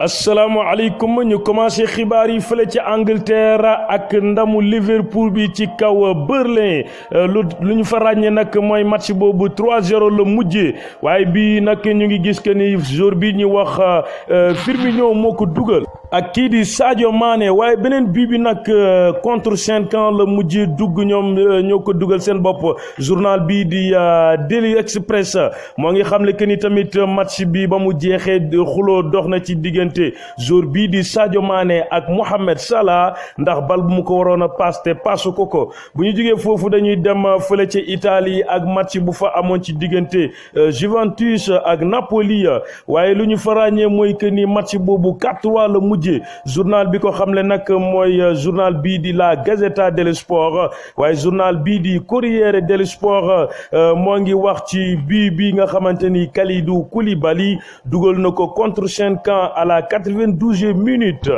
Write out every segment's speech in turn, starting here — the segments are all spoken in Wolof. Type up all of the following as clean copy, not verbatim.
asalaamaaleykum ñu commencé xibaar yi fële ci Angleterre ak ndamu Liverpool bi ci kaw Burnley lu ñu fa ràññee nag mooy match boobu 3-0 la mujjee waaye bii nag ñu ngi gis que ni jour bi ñu wax Firmino moo ko dugal ak kii di Sadio Mané waaye beneen bii bi nag contre 5 ans la mujjee dugg ñoom ñoo ko dugal seen bopp. Journal bii di Daily Express moo ngi xamle que ni tamit match bi ba mu jeexee xuloo dox na ci diggante jour bii di Sadio Mané ak Mohamed Salah ndax bal bu mu ko waroon a paas te paasu ko bu ñu jógee foofu dañuy dem fële ca Italie ak match bu fa amoon ci diggante Juventus ak Napoli waaye lu ñu fa ràññee mooy que ni match boobu 4-3 la mujjee. Journal bi ko xamle nag mooy journal bii di la Gazzetta dello Sport waaye journal bii di Corriere dello Sport moo ngi wax ci bii nga xamante ni Kalidou Koulibaly dugal na ko contre 5 ans à la 92e minute.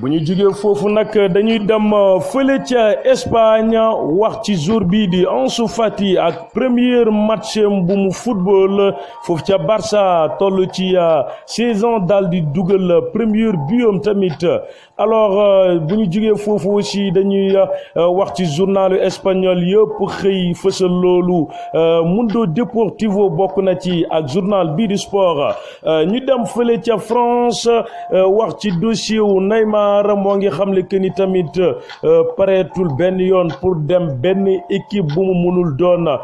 bu ñu jugee foofu nag dañuy dem fële ca Espagne wax ci jour bii di Ansu Fati ak premier match bu mu football foofu ca Barça toll ci 16 ans daal di dugal premier but tamit. alors bu ñu jugee foofu aussi dañuy wax ci journalu espagnol yëpp xëy fësal loolu Mundo Deportivo bokk na ci ak journal bii di sport. ñu dem fële ca France wax ci dossier wu Neymar moo ngi xamle que ni tamit pareetul benn yoon pour dem benn équipe bu mu mënul doon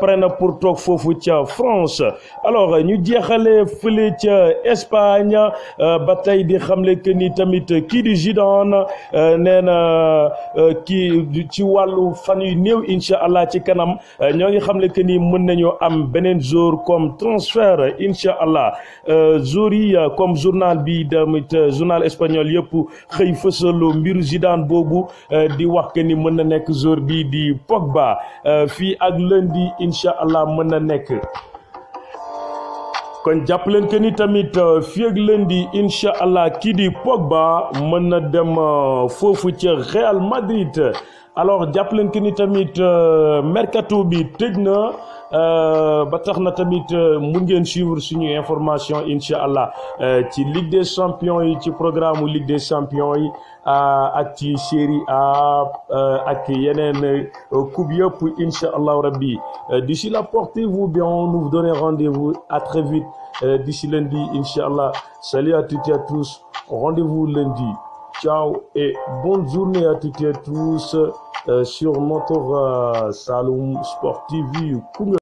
pare na pour toog foofu ca France. alors ñu jeexale fële ca Espagne ba tey di xamle que ni tamit kii di Zidane nee na kii ci wàllu fan yu néew incha allah ci kanam ñoo ngi xamle que ni mën nañoo am beneen jour comme transfert incha allah jour yi comme journal bi tamit journal espagnol yëpp xëy fësalo mbiru Zidane boobu di wax que ni mën na nekk jour bi di Pogba fii ak lundi incha allah mën na nekk. kon jàpp leen que ni tamit fii ak lundi incha allah kii di Pogba mën na dem foofu ca Real Madrid. alors jàpp leen que ni tamit mercato bi tëj na ba tax na tamit mun ngeen suivre suñu information incha allah ci Ligue des champions yi ci programme Ligue des champions yi ak ci série A ak yeneen coupe yëpp incha allah rabbi. d'ici là portez-vous bien, nous vous donnons rendez-vous à très vite d'ici lundi incha allah. Salut à toutes et à tous, rendez-vous lundi. Ciao et bonne journée à toutes et à tous sur notre Saloum Sport TV.